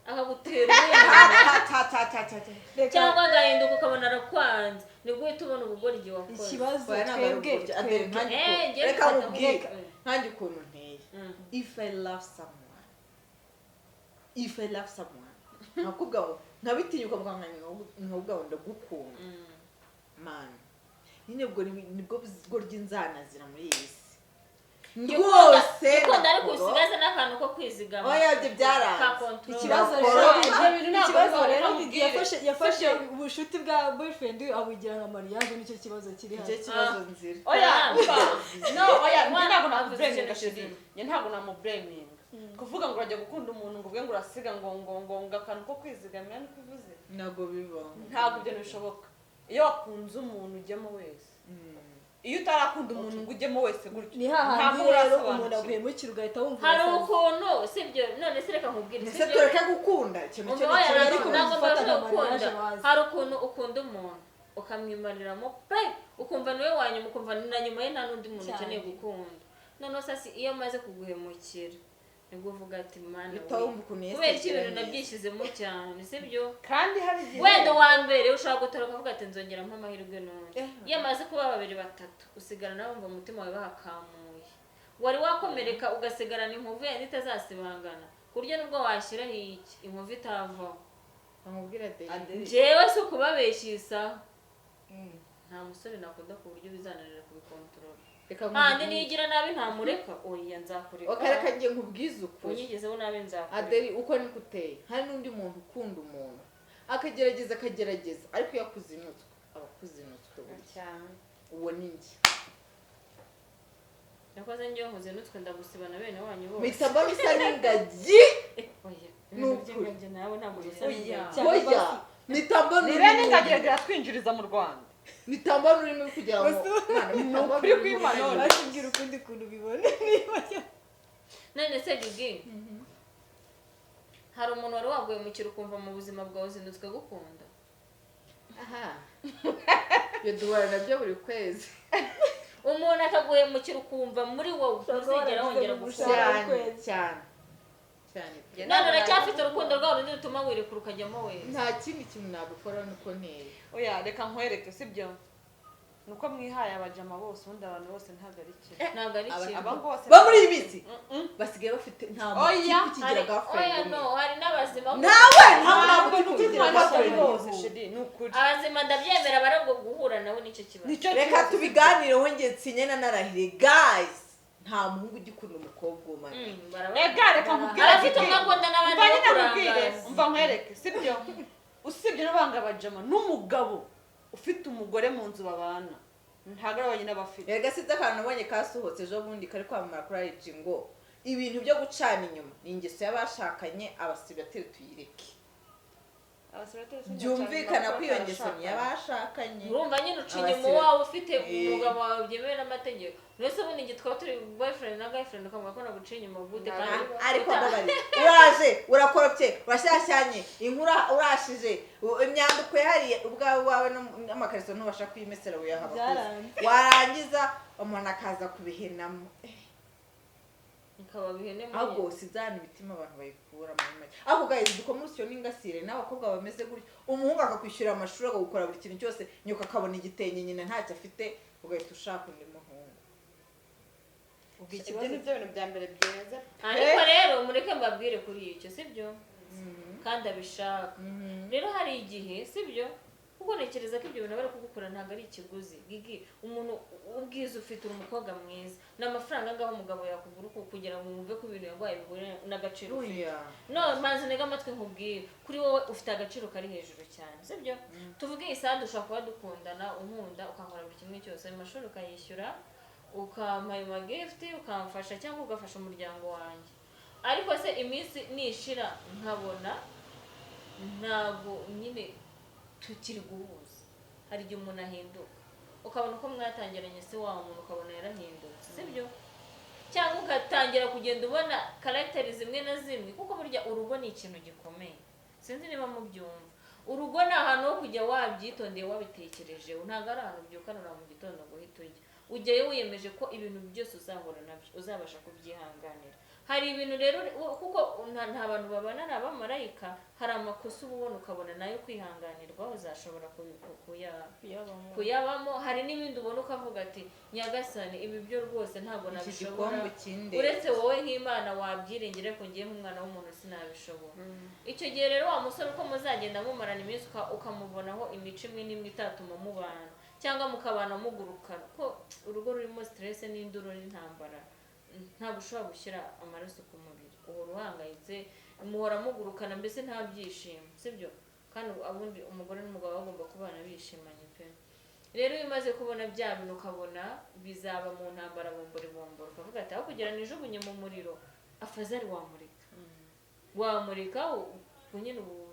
akagutera umwana ta ta ta ta ta. Reka. cyangwa agahinduka ukabona arakwanze, nibwo uhita ubona ubugoryi wakoze. Ikibazo Oya, ntabwo ari twebwe ubugoryi. Adele, twebwe nkanjye Njye reka mfata nkubwire, nkanjye ukuntu nteye, if I love someone, if I love someone, nkakubwira ngo nkabitinyuka nkakubwira ngo ndagukunda, man, nyine ubwo nibwo bugoryi nzanazira muri iyi si rwose. Gukunda ariko Ndakuro. usigaze n'akantu ko kwizigama Oya, ibyo byaranze. ka control. Ikibazo Ndakora. rero Ibyo bintu ntabwo ikibazo bibaho, rero reka Didi nkubwire. yafashe ubucuti bwa boyfriend abugira nka mariage, nicyo kibazo kiri Nicyo hano. kibazo nzira. Oya, umva, no, oya, njye ntabwo Avuze namublaminga. ikintu Chéri, kizima. njye ntabwo namublaminga kuvuga ngo urajya gukunda umuntu ngo uvuge ngo urasiga ngo akantu ko kwizigamira, niko uvuze? Ntabwo bibaho. Ntabwo ibyo bishoboka. Iyo wakunze umuntu ujyamo wese. Iyo utarakunda umuntu ngo ujyemo wese gutyo, Ni hahandi ntabwo rero umuntu urasobanukirwa. aguhemukira ugahita wumva Hari urasaze. ukuntu, sibyo? None se reka nkubwire, Ese sibyo? tureke gukunda ikintu cyo Umva, ni oya, kimwe. Ariko ntabwo gufata mbasha nka mariage gukunda. bazi. Hari ukuntu ukunda umuntu ukamwimariramo pe, ukumva niwe wa nyuma, ukumva na nyuma ye nta n'undi muntu Cyane. ukeneye gukunda. Noneho sasa iyo amaze kuguhemukira, nibwo uvuga ati: "Mana Uhita we, wumva ukuntu Yesu kubera iki agira ibintu neza." nabyishyizemo cyane?" Sibyo? Kandi hari igihe Wenda uwa mbere ushobora gutoroka ukavuga ati: "Nzongera mpa amahirwe n'undi." Eh. Iyo amaze kuba babiri, batatu, usigara nawe wumva umutima wawe bahakamuye, wari wakomereka, ugasigarana inkovu yandi itazasibangana, ku buryo nubwo washyiraho iki, inkovu itavaho. Bamubwira Deli. Adeli. Njyewe si ukubabeshya isaha, nta musore nakunda ku buryo bizananira kubikontorora. Reka Handi nkubwire. niyigira nabi ntamureka, oya, nzakureka. Okay, reka njye nkubwize ukuri. Unyigezeho nabi nzakureka. Adeli, uko niko uteye. Hari n'undi muntu ukunda umuntu akagerageza, akagerageza, ariko iyo akuzinutswe aba akuzinutswe burya. Cyane. Uwo ni njye. Nakoze njyewe nkuzinutswe, ndagusiba na bene wanyu bose. Mpita mbona usa n'ingagi. Oya, Ni ibintu ukuri. by'ingagi nawe ntabwo bisa Oya. n'ingagi. Cyangwa Oya, basi. mpita mbona Ni urimo. bene ingagi iratwinjiriza mu Rwanda. Mpita mbona urimo kugira ngo Mwana, mpita mbona Ukuri urimo. kw'Imana. Batubwira ukundi kuntu ubibona niba None se Gigi, hari umuntu wari waguhemukira ukumva mu buzima bwawe uzindutswe gukunda? Aha, ibyo duhura nabyo buri kwezi. Umuntu akaguhemukira ukumva muri wowe Ushobora kuba ntuzigera waragize wongera mu gukunda. gushaka. Cyane. Kwezi. Cyane cyane. None uracyafite urukundo rwawe rundi rutuma wirekura ukajyamo wese? Nta kindi kintu nagukora, nuko nteye. Oya, reka nkwereke, sibyo? Ni uko mwihaye abajama bose, ubundi abantu bose ntabwo ari kimwe. Ntabwo ari kimwe. Aba bose Bo muri iyi minsi basigaye bafite, nta Oya. mutipe ukigira Hari- girlfriend oya, umwe. no, hari n'abazima. Nawe nta Ntabwo mutipe ukigira ntabwo girlfriend bose, umwe. chérie, ni ukuri. Abazima ndabyemera, barabwo guhura nawe nicyo kibazo. Nicyo Reka kibazo. tubiganireho. Njye nsinye na narahire, guys, nta muhungu ugikunda umukobwa umwe. Reka, reka nkubwire. Abafite umwe akunda n'abandi Umva nyine nkubwire. bakurangaza. Umva nkwereke, sibyo? Usibye n'abanga abajama, n'umugabo ufite umugore mu nzu babana, ntabwo ari wenyine aba afite. Erega sinzi akantu nabonye kasohotse ejo bundi kari kwamamara kuri IG ngo ibintu byo gucana inyuma ni ingeso y'abashakanye, abasibateri tuyireke. Byumvikana ko iyo ngeso ni iy'abashakanye. Urumva nyine uca inyuma Abasira- wawe ufite Eh. umugabo wawe byemewe n'amategeko. Mbese ubundi igihe twaba turi boyfriend na girlfriend, ukavuga ko naguciye inyuma gute kandi Ariko mbabarira, uraje urakoropye, urashyashyanye, inkura urashije, imyanda ukuye hariya ubwawe wawe n'amakariso ntubasha kuyimesera, wiyaha abakozi. Byaranze. Warangiza umuntu akaza kubihenamo. Bikaba bihene muri Ahubwo sizana imitima abantu bayikura muri make. Ariko guys, dukome urusyo n'ingasire n'abakobwa bameze gutyo. Umuhungu akakwishyurira amashuri, akagukora buri kintu cyose, nyoko akabona igitenge, nyina ntacyo afite, ugahita ushaka undi muhungu. Ubwo Ibyo ikibazo ni byo bintu bya mbere byiza. Ariko rero mureke mbabwire kuri icyo, sibyo? Kandi abishaka rero, hari igihe, sibyo? Kuko ntekereza ko ibyo bintu bari kugukora ntabwo ari ikiguzi. Gigi, umuntu ubwiza ufite, uri umukobwa mwiza, ni amafaranga angahe umugabo yakugura uko kugira ngo wumve ko ibintu yarwaye bihure n'agaciro ufite? Oya. No manzi, ntege amatwi nkubwire. Kuri wowe ufite agaciro kari hejuru cyane, sibyo? Tuvuge isande ushobora kuba dukundana, unkunda, ukankora buri kimwe cyose, ayo mashuri ukayishyura, ukampa ayo magift, ukamfasha cyangwa ugafasha umuryango wanjye. Ariko se iminsi nishira nkabona ntabwo nyine tukiri guhuza? Hari igihe umuntu ahinduka, ukabona uko mwatangiranye se wa muntu, ukabona yarahindutse, sibyo? Cyangwa ugatangira kugenda ubona caractère zimwe na zimwe, kuko burya urugo ni ikintu gikomeye. Sinzi niba mubyumva. Urugo ni ahantu ho kujya wabyitondeye, wabitekereje. Ntabwo ari ahantu ubyukanura mu gitondo ngo uhite ujya. Ujyayo wiyemeje ko ibintu byose uzahura nabyo uzabasha kubyihanganira. Hari ibintu rero kuko nta bantu babana ni abamarayika. Hari amakosa uba ubona ukabona nayo kwihanganirwa, uzashobora Kuyabamo. kuyabamo. Hari n'ibindi ubona ukavuga ati: "Nyagasani, ibi byo rwose ntabwo Iki nabishobora." gikombe kinde. Uretse wowe nk'Imana wabyiringira, ariko ngiye nk'umwana w'umuntu sinabishobora. Icyo gihe rero wa musore, uko muzagenda mumarana iminsi, ukamubonaho imico imwe n'imwe itatuma mubana cyangwa mukabana mugurukana, ko urugo rurimo stress n'induru n'intambara, ntabwo ushobora gushyira amaraso ku mubiri, uhora uhangayitse, muhora mugurukana, mbese nta byishimo, sibyo? Kandi ubundi umugore n'umugabo bagomba kubana bishimanye pe. Rero iyo umaze kubona bya bintu, ukabona bizaba mu ntambara bombori bombori, ukavuga ati: "Aho kugira nijugunye mu muriro, afazari wamurika, wamurika." Ubwo nyine ubu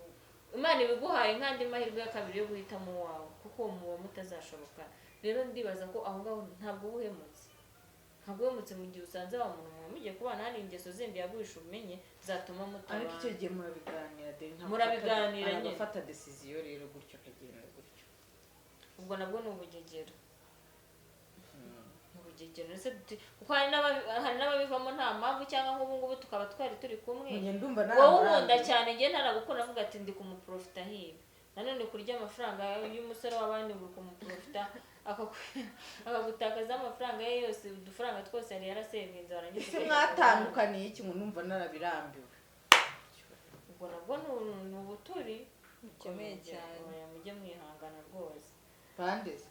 Imana ibiguhaye nk'andi mahirwe ya kabiri yo guhitamo uwawe, kuko uwo muba mutazashoboka. Rero ndibaza ko aho ngaho ntabwo uba uhemutse, ntabwo uhemutse mu gihe usanze wa muntu muba mugiye kubana hari ingeso zindi yaguhisha umenye zatuma mutabana. Ariko icyo gihe murabiganira dore ntabwo Murabiganira nyine. Abafata decision rero gutyo akagenda gutyo. Ubwo nabwo ni ubugegero, ni ubugegero. Ndetse kuko hari n'ababivamo nta mpamvu, cyangwa nk'ubu ngubu tukaba twari turi kumwe, Njye ndumva wowe unkunda naramurambiwe. cyane, njye ntaragukunda, avuga ati ndi kumuprofita hibi. Nanone kurya amafaranga y'umusore w'abandi ngo uri kumuprofita, akagutakaza amafaranga ye yose, udufaranga twose yari yarasevinze, warangiza Ese ukajya. mwatandukaniye iki ngo numva narabirambiwe? Ubwo nabwo ni ubuturi Bukomeye cyane. Oya, mujye mwihangana rwose. Bandeze?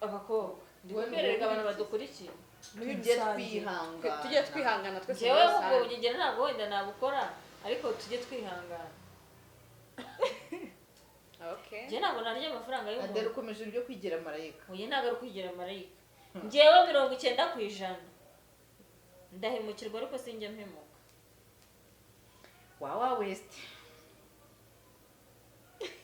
Abakobwa, ndi Wowe kwereka abantu wowe badukurikiye. Tujye Rusange. twihangana. Tujye twihangana twese Njyewe muri ubwo rusange. bugegera ntabwo wenda nabukora, ariko tujye twihangana. Okay. Njye ntabwo narya amafaranga Adele, y'umuntu. ukomeje ibyo kwigira marayika. Oya, ntabwo ari ukwigira marayika. Njyewe 90% ndahemukirwa, ariko sinjya mpemuka. Wawa west.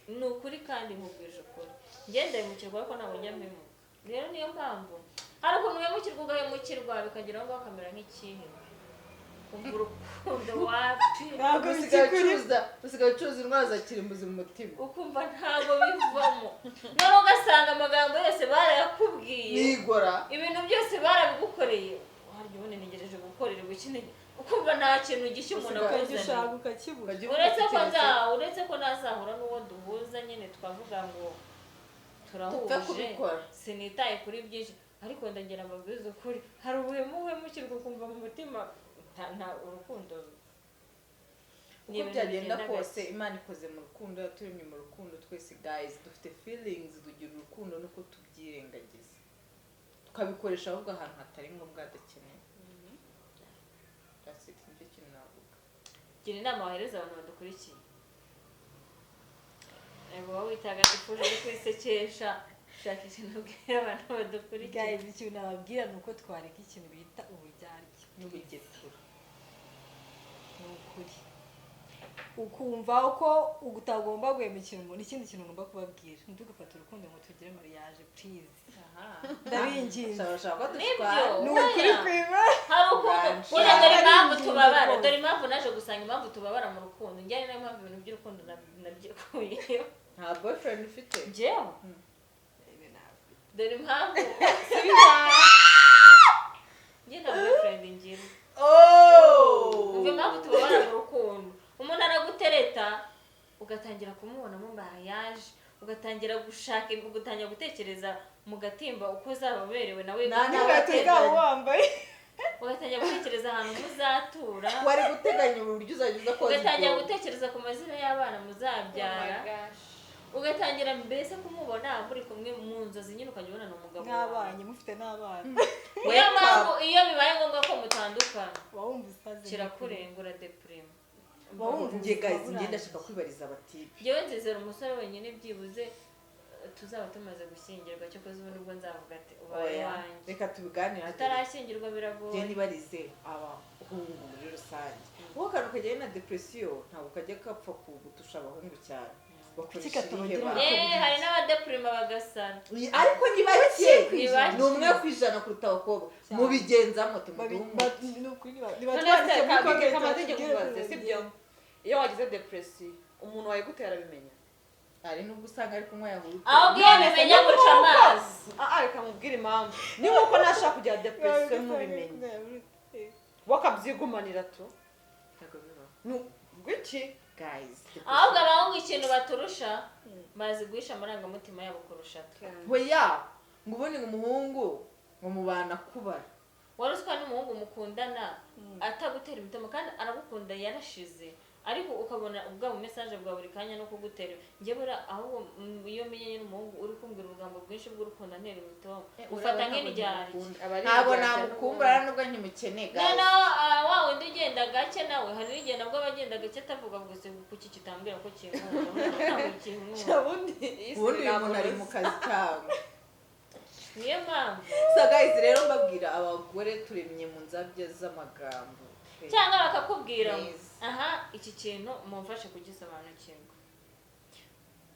Ni ukuri kandi nkubwije ukuri, njye ndahemukirwa ariko ntabwo njya mpemuka. Rero niyo mpamvu hari ukuntu uhemukirwa, ugahemukirwa bikagera aho ngaho ukamera nk'ikihebe, kumva urukundo wapi. Ntabwo Usigaye bikikuri. usigaye ucuruza indwara za kirimbuzi mu mutima. Ukumva ntabwo bivamo, noneho ugasanga amagambo yose barayakubwiye, Nigora. ibintu byose barabigukoreye, warya ubundi ntegereje gukorerwa iki, ukumva nta kintu gishya umuntu Usigaye akuzaniye. Ukagishaka ukakibura. Ukajya uvuga Uretse ko ati, uretse ko nazahura n'uwo duhuza nyine, twavuga ngo Tupfe turahuje, kubikora. sinitaye kuri byinshi, ariko ndagira amabwiriza ukuri. Hari ubuhemu uhemukirwa ukumva mu mutima nta urukundo. Ni Uko ibintu byagenda bigenda kose, gake. Imana ikoze mu rukundo, yaturemye mu rukundo twese. Guys, dufite feelings, tugira urukundo nuko tubyirengagiza, tukabikoresha ahubwo ahantu hatari ngombwa, hadakenewe. That's it, nicyo kintu navuga. Gira inama wahereza abantu badukurikiye. Yego, wowe witagatifuje uri kwisekesha, shaka ikintu ubwira abantu badukurikiye. Guys, ikintu nababwira ni uko twareka ikintu bita uburyarya N'ubugetura. Ni ukuri, ukumva uko utagomba guhemukira umuntu. Ikindi kintu ngomba kubabwira, ntitugafate urukundo ngo tugire mariage, please, ndabinginze. Shaka ko Nibyo. dushwana. Ni ukuri Oya. kwiba. Hari ukuntu Ubanje. nyine, dore impamvu Ndabinginze tubabara, rwose. dore impamvu naje gusanga impamvu tubabara mu rukundo. Njye ari nayo mpamvu ibintu by'urukundo nabyikuyeho. Nta boyfriend ufite? Njyewe, dore impamvu njye nta boyfriend ngira. Oh! Umva impamvu tubabara mu rukundo: umuntu aragutereta, ugatangira kumubonamo mariage, ugatangira gushaka, ugatangira gutekereza mu gatimba uko uzaba uberewe nawe, N'inkweto zabo wambaye. ugatangira gutekereza ahantu muzatura, Wari guteganya uburyo uzajya uza koza ugatangira ibyombo. gutekereza ku mazina y'abana muzabyara, Oh my gosh. ugatangira mbese kumubona muri kumwe mu nzozi nyine, ukajya ubona ni umugabo wawe. Mwabanye, mufite n'abana. Niyo mpamvu iyo bibaye ngombwa ko mutandukana, Uba wumva usaze. kirakurengura, deprime. Uba wumva Njye ubuzima guys, njye burangiye. ndashaka kwibariza abatipe. Njyewe nzizera umusore wenyine byibuze tuzaba tumaze gushyingirwa, cyokoze ubundi ubwo nzavuga ati ubaye Oya, wanjye. reka tubiganire. Tutarashyingirwa biragoye. Njye nibarize abahungu muri rusange. Wowe akantu kajyanye na depression ntabwo kajya kapfa kugutusha abahungu cyane, bakoresha Kuki katabagira irihe banga? Hari n'abadepurima bagasara. Ariko ni bake. Ni bake. Ni 1% kuruta abakobwa. Mubigenza mute? Babi- Muduhe umuti. ni ukuri None se nibatwandike muri comment, kamaze batubwire kubaze, ukuntu sibyo? Iyo wagize depression, umuntu wayigutera arabimenya? Hari n'ubwo usanga ari kunywa yahurute. Ahubwo iyo bimenya guca amazi. Ah, reka mubwire impamvu. Ni nkuko nashaka kugira depression ntubimenye, wakabyigumanira tu. Ntabwo bibaho. Gwiki? Guys, Ahubwo abahungu ikintu baturusha, bazi guhisha amarangamutima yabo kurusha twe. Hoya, ngo ubundi ngo umuhungu ngo mubana kubara. Wari uzwi ko n'umuhungu mukundana atagutera imitima, kandi aragukunda yarashize, ariko ukabona ubwa message bwa buri kanya no kugutera. Njye buriya ahubwo iyo menye n'umuhungu uri kumbwira ubugambo bwinshi bw'urukundo antera imitoma, ufata nk'indyarya. Ntabwo namukumbura nubwo ntimukeneye, guys. Noneho wa wundi ugenda gake nawe, hari n'igihe nabwo aba agenda gake atavuga gusa, kuki kitambwira ko kinkunda? Ntabwo kinkunda. Ubundi iyi si Ubundi uyu muntu ari mu ntabwo kazi cyangwa? Niyo mpamvu. So guys, rero mbabwira, abagore turemye mu nzabya z'amagambo. Cyangwa bakakubwira ngo Please. aha iki kintu mumfashe kugisobanukirwa.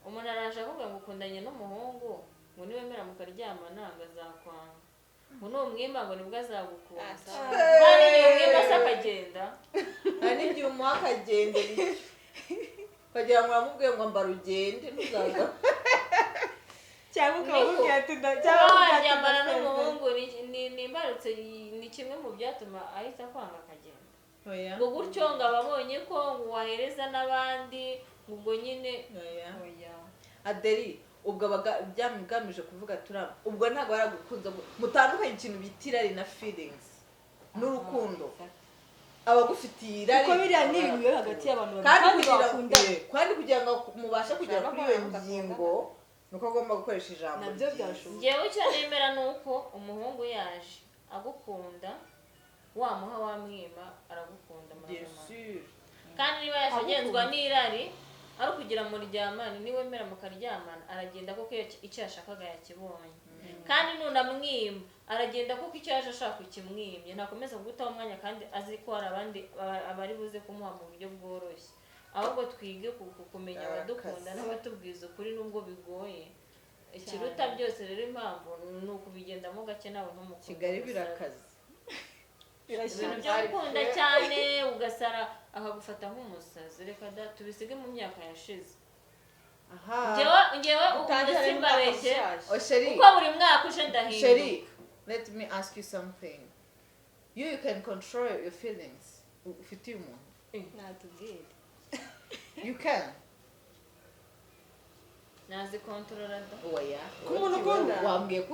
Umuntu araje avuga ngo ukundanye n'umuhungu, ngo niwemera mukaryamana ngo azakwanga, ngo numwima ngo nibwo azagukunda. Nta n'igihe umwima se akagenda. Hari n'igihe umuha akagendera icyo ukagira ngo uramubwiye ngo ambara ugende ntuzaga. Cyangwa ukamubwira ati Kuba cyangwa ukamubwira ati waryamana ndasezeye. n'umuhungu ni imbarutso, ni kimwe mu byatuma ahita kwanga akagenda. Oya. Ngo gutyo ngo ababonye ko ngo wahereza n'abandi, ngo ubwo nyine. Oya. Oya. Aderi, ubwo abaga byamugamije kuvuga turaba, ubwo ntabwo baragukunze. Mutandukanye ikintu bita irari na feelings n'urukundo. Abagufitiye irari Kuko biriya ni ibintu biba hagati y'abantu babiri kandi kandi kugira bakundana. Kandi kugira ngo mubashe kugera Ushobora kuri iyo kuba ngingo nuko agomba gukoresha ijambo Nabyo ryiza. byashoboka. Njyewe icyo nemera ni uko umuhungu yaje agukunda, wamuha wamwima aragukunda, Bien muragumana. sûr. Kandi niba yaje agenzwa n'irari ari ukugira muryamane, niwemera mukaryamana aragenda kuko icyo yashakaga yakibonye. Kandi nunamwima aragenda kuko icyo yaje ashaka ukimwimye, ntakomeza kugutaho umwanya kandi azi ko hari abandi abari buze kumuha mu buryo bworoshye. Ahubwo twige kumenya abadukunda Arakaze. n'abatubwiza ukuri nubwo bigoye. Ikiruta byose rero, impamvu ni ukubigendamo gake nawe ntumukunde Kigali gusa. birakaze. Ibintu byo gukunda cyane ugasara akagufata nk'umusazi, reka da, tubisige mu myaka yashize. Aha. Njyewe ubu Utangira rero umwaka simbabeshye, ushaje. Oh, chérie. uko buri mwaka uje ndahinduka. Chérie, let me ask you something. You can control your feelings. Ufitiye umuntu. Natubwire. You can. Nazikontorora da. Oya. Ku muntu ukunda? Wambwiye ko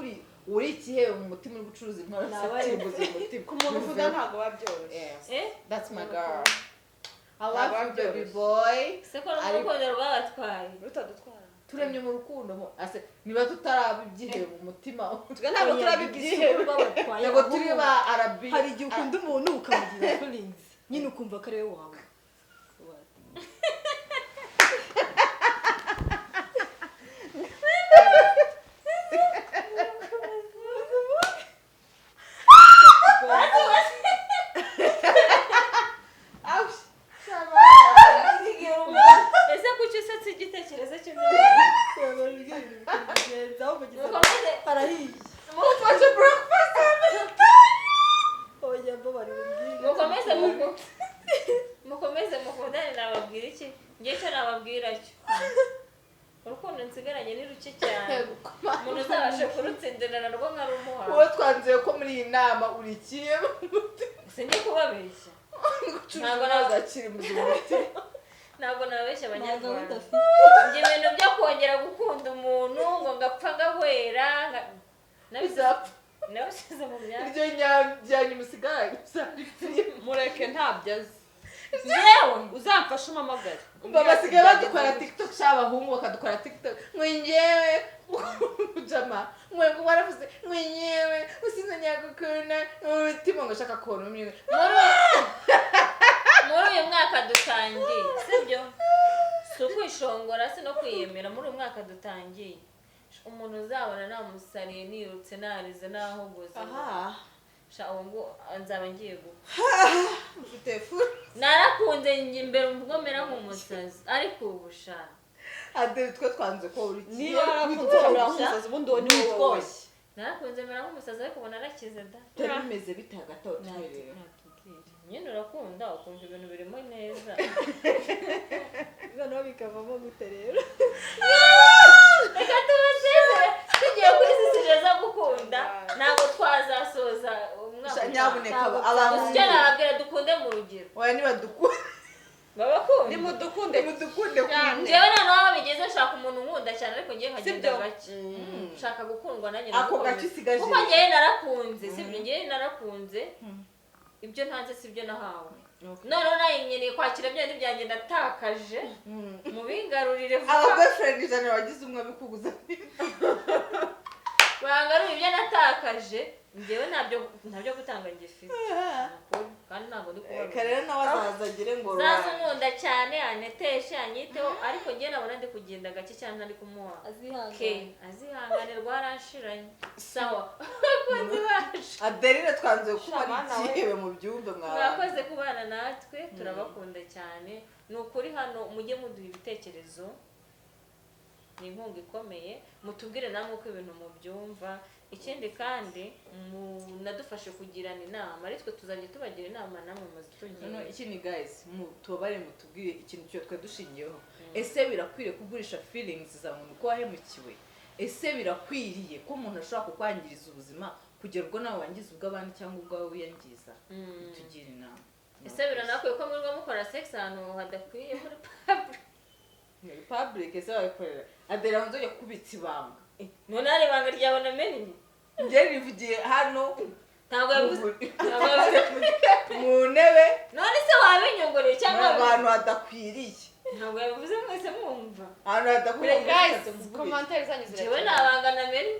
uri ikihe mu mutima, uri gucuruza intwaro Nawe. kirimbuzi mu mutima. Ku muntu ukunda ntabwo biba byoroshye. Yes. Eh? That's my girl. I love Ntabwo you, baby byoroshye. boy. Se ko n'urukundo rwabatwaye? Rutadutwara. Turemye mu rukundo mo ase niba tutaraba ibyihebe mu mutima. Twe ntabwo turabibyihebe. Rwabatwaye, Ntabwo turi ahubwo ba arabi. hari igihe ukunda umuntu ukamugira feelings nyine ukumva ko ari we wawe. Ouch. Ese kuki usetse igitekerezo cy'undi? Mukomeze. Harahiye. Mufashe breakfast. Oya, mbabarira umbwire. Mukomeze mukundane. Nababwira iki njye? Icyo nababwira cyo, urukundo nsigaranye ni ruke cyane, umuntu uzabashe kurutsindira narwo nkarumuha. Uwo twanzuye ko muri iyi nama uri ikihebe mu mutima. Sinjye kubabeshya. Gucuruza Ntabwo intwaro za kirimbuzi mu mutima. Ntabwo nababeshya Nta gahunda Abanyarwanda. afite. Njye ibintu byo kongera gukunda umuntu ngo ngapfa ngahwera Uzapfa. nabisize mu myanya. Iryo ryanyu musigaranye uzaripfira. Mureke, ntabyo azi. Yewe. Uzamfashe umpamagare. Umva, basigaye badukora TikTok sha, abahungu bakadukora TikTok ngo njyewe jama ngo waravuze ngo njyewe usize nyagukunda umutima ngo ushaka kubona umwe. Muri uyu mwaka dutangiye, sibyo, si ukwishongora, si no kwiyemera, muri uyu mwaka dutangiye umuntu uzabona namusariye nirutse narize nahogoze, Aha. sha, uwo ngo nzaba ngiye gupfa. Ufite fu. Narakunze njye imbere ubwo mera nk'umusazi, ariko ubu sha. Adeli, twe twanze ko uri Niba warakunze ukamera nk'umusazi, ubundi uwo ni wowe. Witwoshye. Narakunze mera nk'umusazi, ariko ubu narakize da. Byari bimeze bite hagati aho tuherera? Natubwire. Nyine urakunda ukumva ibintu birimo neza. Noneho bikavamo gute rero? Reka tubasezere, tugiye kuri izi zo gukunda ntabwo twazasoza umwaka Sha, utaha. nyabuneka Ntabwo abantu. Gusa icyo nababwira, dukunde mu rugero. Oya, nibadukunde. Babakunda. Nimudukunde. Nimudukunde. Cyane. Njyewe noneho aho bigeze nshaka umuntu unkunda cyane, ariko ngiye nkagenda Sibyo? gake, nshaka gukundwa nanjye Ako ndagukomeza. gace usigaje. Kuko njyewe narakunze, sibyo? Njyewe narakunze, ibyo ntanze sibyo nahawe. Noneho nawe nkeneye kwakira bya bindi byanjye natakaje, mubingarurire Aba vuba. boyfriend 100 wagize umwe abikuguza. Bangarure ibyo natakaje. Njyewe ntabyo gutanga ngifite. Ni ukuri, kandi ntabwo ndi kubabara. Reka rero nawe azaza agire ngo Zaza unkunda cyane, aneteshe, anyiteho, ariko njye nabona ndi kugenda gake cyane, ntari kumuha Azihangana. Ke azihangane, rwaranshiranye. Sawa abakunzi bacu. Adeline, twanze ko ari Sha, we. ikihebe mu byumve mwawe. Mwakoze kubana natwe, turabakunda cyane ni ukuri. Hano mujye muduha ibitekerezo. Ni inkunga ikomeye. Mutubwire namwe uko ibintu mubyumva. Ikindi kandi munadufashe kugirana inama, ari twe tuzajya tubagira inama, namwe muzitugira. Noneho ikindi guys, tubabare mutubwire ikintu cyo twe dushingiyeho. Ese birakwiriye kugurisha feelings za muntu ko wahemukiwe? Ese birakwiriye ko umuntu ashobora kukwangiriza ubuzima kugera ubwo nawe wangiza ubw'abandi cyangwa ubwawe wiyangiza? Tugire inama. Ese biranakwiye ko mwirirwa mukora sex ahantu hadakwiye, muri public? Muri public ese wabikorera adera nzojya kubitsa ibanga? None hari ibanga ryawe namenye? Njye rivugiye hano. Ntabwo yavuze, ntabwo yavuze. Mu ntebe. None se wabinyongoreye cyangwa mu bantu hadakwiriye. Ntabwo yabivuze mwese mwumva. Ahantu hadakwiriye. Guys, commentaire zanyu Njyewe zirakenewe. nta banga namenye,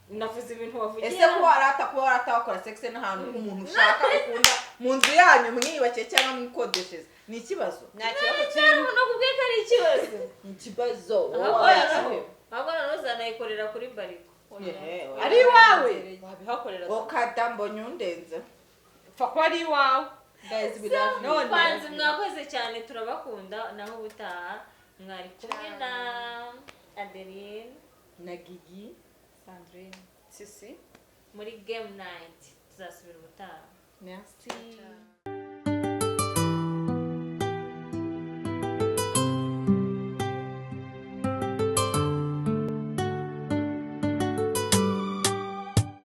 navuze ibintu wavugiye Ese kuba warata, kuba warata wakora sex n'ahantu umuntu ushaka ukunda mu nzu yanyu mwiyubakiye cyangwa mwikodeshereza ni ikibazo? Nta kibazo kirimo. No kubwiye ko ari ikibazo. Ni ikibazo. Ahubwo noneho uzanayikorera kuri balcon. Ari iwawe wabihakorera. Okada mbonye undenze. Pfa kuba ari iwawe. Guys, we love you. None. Kwanza mwakoze cyane, turabakunda. Naho ubutaha, mwari kumwe na Adeline na Gigi. Sandrine. Sisi. Muri Game Night. Tuzasubira ubutaha. Merci. Ciao.